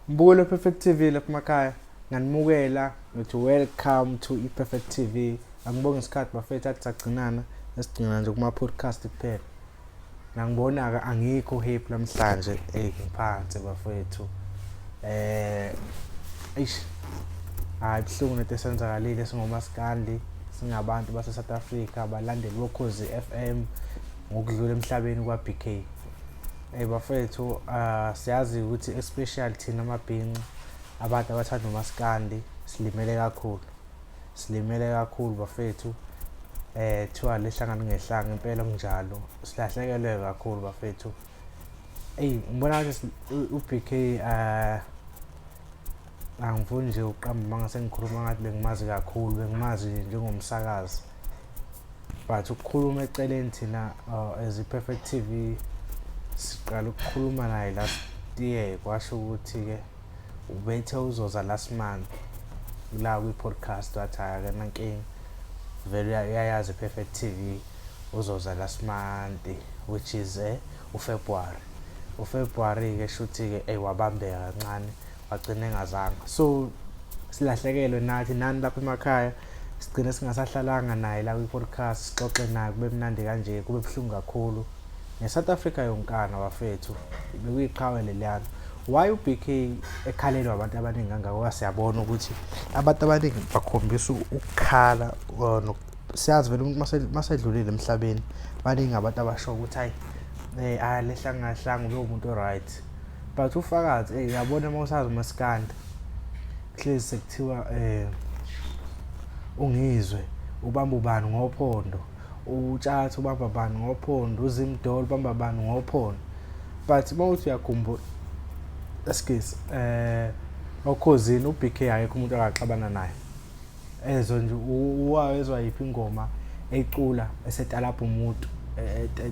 Mbukelo Perfect TV lapha emakhaya nganimukela ngithi welcome to i-Perfect TV. Angibonge isikhathi bafethu athi sagcinana esigcina nje kuma-podcast kuphela. Nangibona-ke angikho happy namhlanje eyi ngiphansi bafethu. Eish hayi buhlungu lento esenzakalile singomaskandi singabantu base-South Africa abalandeli boKhozi FM ngokudlula emhlabeni kwa-BK. Eyi bafethu siyazi ukuthi especially thina amabhinca abantu abathanda umaskandi silimele kakhulu. Silimele kakhulu bafethu. Kuthiwa lehlangana ngehlanga impela kunjalo. Silahlekelwe kakhulu bafethu. Eyi ngibona ngathi u-B_K angifuni nje ukuqamba amanga sengikhuluma ngathi bengimazi kakhulu, bengimazi njengomsakazi. But ukukhuluma eceleni thina as i-Perfect T_V siqala ukukhuluma naye last year kwasho ukuthi-ke ubethe uzoza last month la kwi-podcast wathi hhayi akanankinga vele uyayazi i-Perfect T_V uzoza last month which is uFebruary. UFebruary-ke shuthi-ke eyi wabambeka kancane wagcina engazanga. So silahlekelwe nathi nani lapha emakhaya sigcine singasahlalanga naye la kwi-podcast sixoxe naye kube mnandi kanje kube buhlungu kakhulu. Ne-South Africa yonkana bafethu bekuyiqhawe leliyana. Why u-B_K ekhalelwa abantu abaningi kangaka ngoba siyabona ukuthi abantu abaningi bakhombisa ukukhala siyazi vele umuntu masedlulile emhlabeni baningi abantu abasho ukuthi hayi alehlanga kahlanga ube umuntu o-right. But ufakazi eyi uyabona uma usazi umaskandi kuhlezi sekuthiwa uNgizwe ubamba ubani ngophondo, uTshatha ubamba bani ngophondo, uZimdollar ubamba bani ngophondo. But uma uthi uyakhumbula excuse oKhozini u-B_K akekho umuntu akaxabana naye. Ezwa nje wezwa yiphi ingoma eyicula esetalabha umuntu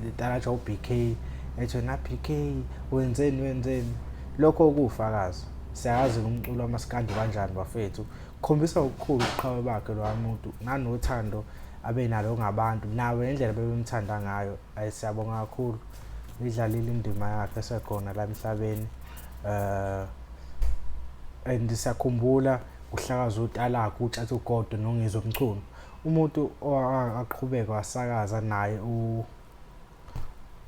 etalajwa u-B_K ethi wena B_K wenzeni wenzeni. Lokho kuwufakazi. Siyazi-ke umculo wamaskandi kanjani bafethu. Kukhombisa okukhulu ubuqhawe bakhe loya muntu nanothando abenalo ngabantu nabo ngendlela abebemthanda ngayo. Hhayi siyabonga kakhulu uyidlalile indima yakhe esekhona la emhlabeni. And siyakhumbula kuhlakazwa uTalakho, uTshatha uGodo noNgizwe Mchunu. Umuntu owaqhubeka wasakaza naye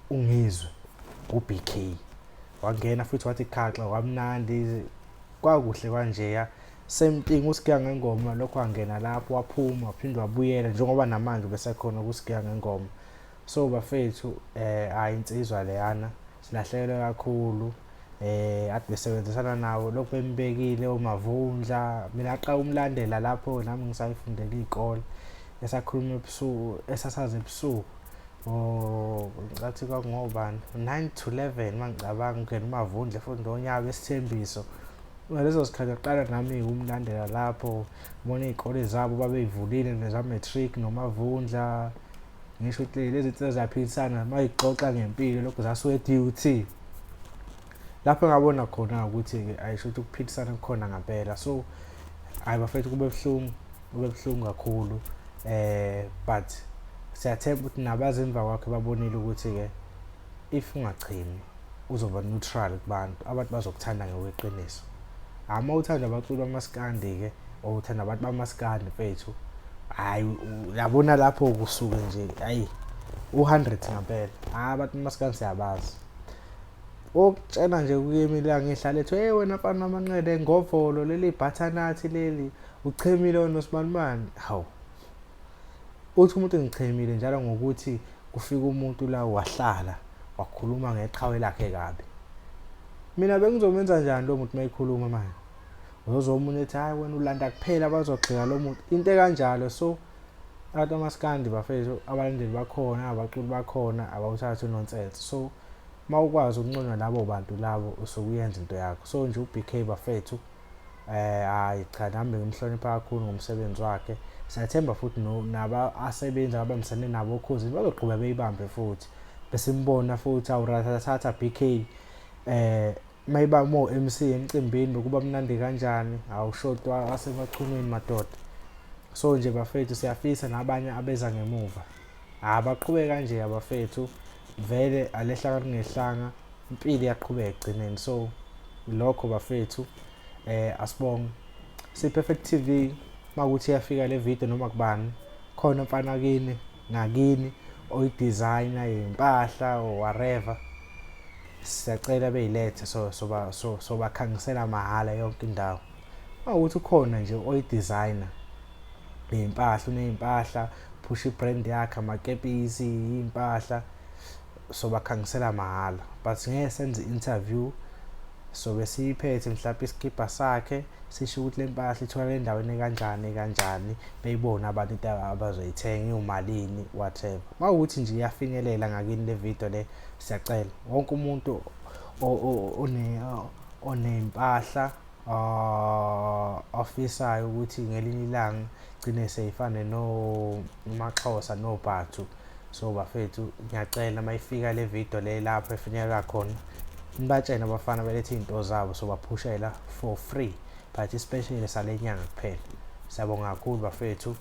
uNgizwe u-B_K. Wangena futhi wathi khaxa kwamnandi kwakuhle kwanjeya. Same thing uSigiya Ngengoma lokho wangena lapho waphuma waphinde wabuyela njengoba namanje ubesekhona kuSigiya Ngengoma. So bafethu hhayi insizwa leyana silahlekelwe kakhulu. Ade besebenzisana nawo lokhu bembekile oMavundla. Mina ngaqala ukumlandela lapho nami ngisayifundela iy'kole esakhuluma ebusuku esasaza ebusuku. Ngicathi kwakungobani 9 to 11 mangicabanga kungena uMavundla efunda unyaka Isithembiso. Ngaleso sikhathi ngaqala nami ukumlandela lapho ngibona iy'kole zabo babey'vulile neza-matric noMavundla. Ngisho ukuthi lezi nsizwa ziyaphilisana mayixoxa ngempilo lokhu zasuke e-D_U_T. Lapho engabona khona ukuthi-ke ayi shuthi ukuphilisana kukhona ngampela. So hhayi bafethu kube buhlungu, kube buhlungu kakhulu but siyathemba ukuthi nabaza emva kwakhe babonile ukuthi-ke if ungachemi uzoba neutral kubantu, abantu bazokuthanda ngokweqiniso. Hhayi uma uthanda abaculi bamaskandi-ke or uthanda abantu bamaskandi mfethu, hhayi uyabona lapho kusuke nje hhayi u-hundred ngampela. Hhayi abantu bamaskandi siyabazi. Okutshena nje kuyimi la ngihlala ethi hey wena mfana wamanqele ngovolo leli butternut leli uchemile wena usibanibani. Hawu, uthi umuntu ngichemile njalo ngokuthi kufika umuntu la wahlala wakhuluma ngeqhawe lakhe kabi. Mina bengizomenza njani lo muntu mayekhuluma manje? Uzozwa omunye ethi hhayi wena ulanda kuphela bazogxeka lo muntu, into ekanjalo. So abantu bamaskandi bafethu abalandeli bakhona abaculi bakhona abawuthathi u-nonsense. So uma ukwazi ukunconywa labo bantu labo usuke uyenza into yakho. So nje u-B_K bafethu hhayi cha nami bengimhlonipha kakhulu ngomsebenzi wakhe. Siyathemba futhi naba asebenzi ababambisene nabo oKhozini bazoqhubeka beyibambe futhi. Besimbona futhi awurathathatha B_K mayiba mo-M_C emcimbini bekuba mnandi kanjani, awushoti waseMachunwini madoda. So nje bafethu siyafisa nabanye abeza ngemuva abaqhubeke kanje abafethu vele alehlanga kungehlanga impilo iyaqhubeka ekugcineni. So Ilokho bafethu, asibonge. Si-Perfect TV, makuthi iyafika le video noma kubani khona mfana kini ngakini oyi-designer yempahla or whatever, siyacela beyilethe, so soba so sobakhangisela mahhala yonke indawo. Mawukuthi ukhona nje oyi-designer iy'mpahla, uney'mpahla, phusha i-brand yakhe, amakepisi, iy'mpahla, sobakhangisela mahhala, but ngeke senze i-interview. Sobe siyiphethe mhlawumbe isikibha sakhe, sisho ukuthi le mpahla itholakala endaweni ekanjani kanjani, beyibone abantu into abazoyithenga iwumalini, whatever. Mawukuthi nje iyafinyelela ngakini le video le, siyacela wonke umuntu oney'mpahla ofisayo ukuthi ngelinye ilanga gcine seyifane noMaxhosa noBhathu. So bafethu, ngiyacela uma ifika le video le lapho efinyelela khona, nibatshene abafana belethe iy'nto zabo, sobaphushela for free, but i-special sale nyanga kuphela. Siyabonga kakhulu bafethu,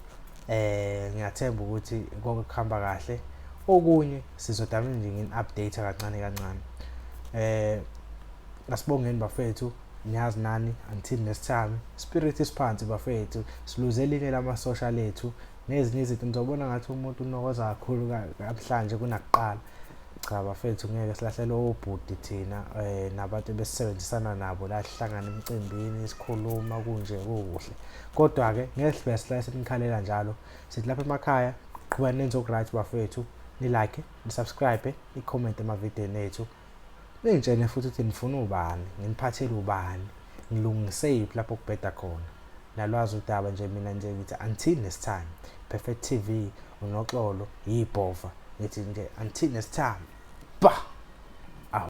ngiyathemba ukuthi konke kuhamba kahle. Okunye sizodame nje ngini-update kancane kancane. Asibongeni bafethu, niyazi nani. Until next time, spirit isiphansi bafethu. Siluze elinye lamasosha lethu nezinye izinto, nizobona ngathi umuntu unokoza kakhulu namhlanje kunakuqala. Cha bafethu, ngeke silahlele obhuti thina, nabantu besisebenzisana nabo la, sihlangana emcimbini, sikhuluma kunje kukuhle, kodwa-ke ngeke sibe sihlale sinikhalela njalo. Sithi lapha emakhaya, qhubeka nenze oku-right bafethu, ni-like, ni-subscribe, ni-comment emavidiyweni ethu, ningitshene futhi ukuthi nifuna ubani, nginiphathele ubani, ngilungise yiphi lapho kubheda khona. Nalwazi udaba nje, mina nje ngithi until next time. Perfect TV, unoxolo yibhova, ngithi nje until next time, ba.